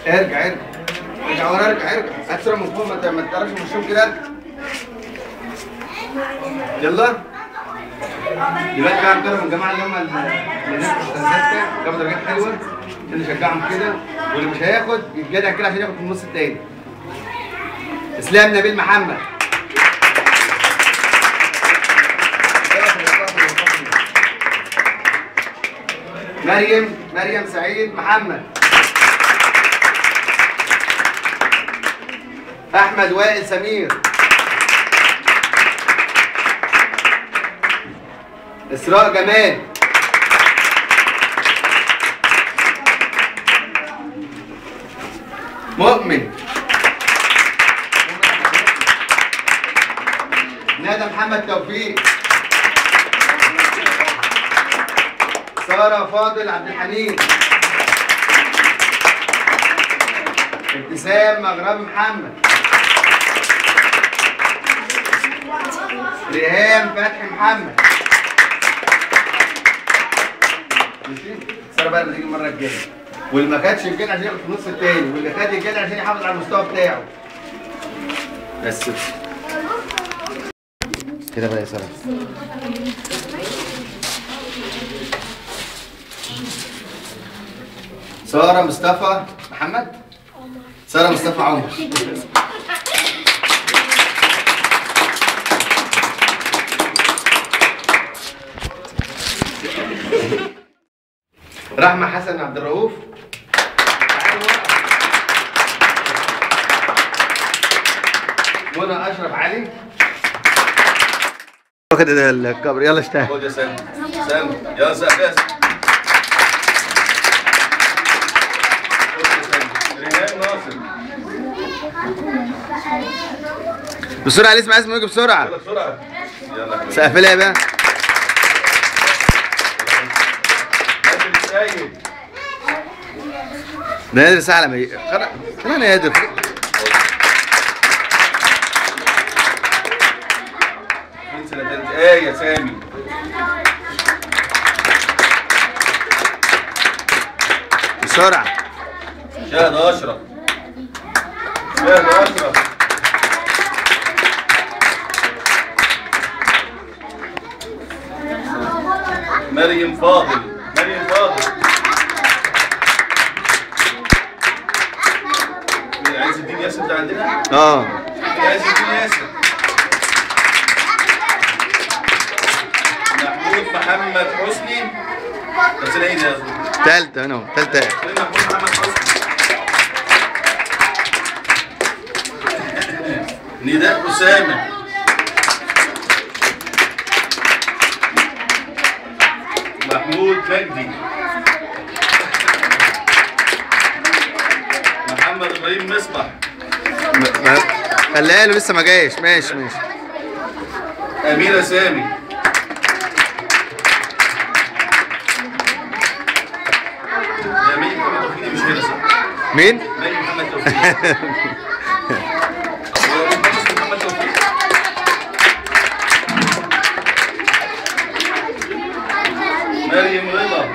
ارجع ارجع ارجع ورا، ارجع ارجع، هات صورة من فوق، ما تقربش من وشهم كده، ارجع. يلا دلوقتي بقى نجرب الجماعة اللي هم اللي هناك في الستة، جابوا درجات حلوة عشان نشجعهم كده، واللي مش هياخد يتجدع كده عشان ياخد في النص التاني. اسلام نبيل محمد. مريم، مريم سعيد محمد. احمد وائل سمير. اسراء جمال. مؤمن. ندى محمد توفيق. سارة فاضل عبد الحميد. ابتسام مغربي محمد. ريهام فتحي محمد. ماشي؟ سارة بقى لما تيجي المرة الجاية، واللي ما خدش الجدع عشان ياخد في النص التاني، واللي خد الجدع عشان يحافظ على المستوى بتاعه. بس كده بقى يا سارة. سارة مصطفى محمد؟ سارة مصطفى عمر. رحمة حسن عبد الرؤوف. منى أشرف علي. واخد الكبر، يلا اشتغل. خد يا سامي، سامي يلا سامي. بسرعة، اللي اسمع اسمه يجي بسرعة. يلا بسرعة. يلا سقف لها بقى. ده نادر ساعة لما خلينا نادر. ايه يا سامي؟ بسرعة. شاهد اشرف. شاهد اشرف. مريم فاضل، مريم فاضل. عز الدين ياسر ده عندنا؟ اه. عز الدين ياسر. محمود محمد حسني. بس ايه ده؟ تالتة انا تالتة. محمود محمد حسني. نداء أسامة. محمود مجدي. محمد ابراهيم مصباح. خليها له لسه ما جايش. ماشي ماشي. أميرة سامي. يا مي محمد توفيق مش هنا صح؟ مين؟ مي محمد توفيق. محمد توفيق. مريم رضا.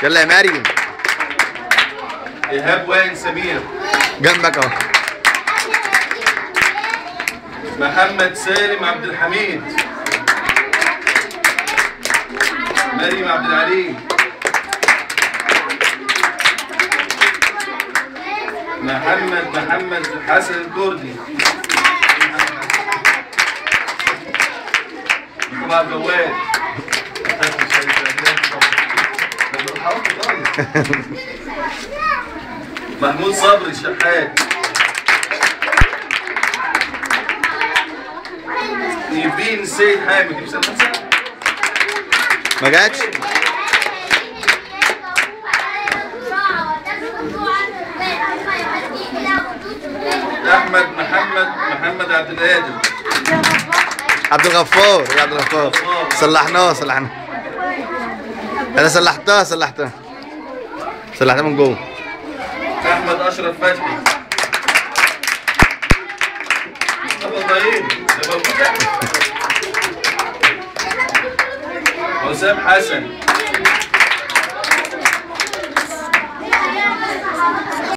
يلا يا مريم. ايهاب وائل سمير. جنبك اهو. محمد سالم عبد الحميد. مريم عبد العليم. محمد محمد حسن الكردي. طبعا جواد. محمود صبري الشحات. نيفين سيد حامد. ما جاتش؟ احمد محمد محمد عبد القادر. عبد الغفار، يا عبد الغفار. صلحناه صلحناه. انا صلحتها صلحتها. صلحتها من جوه. احمد اشرف فتحي. مصطفى ابراهيم ده موجود. حسام حسن.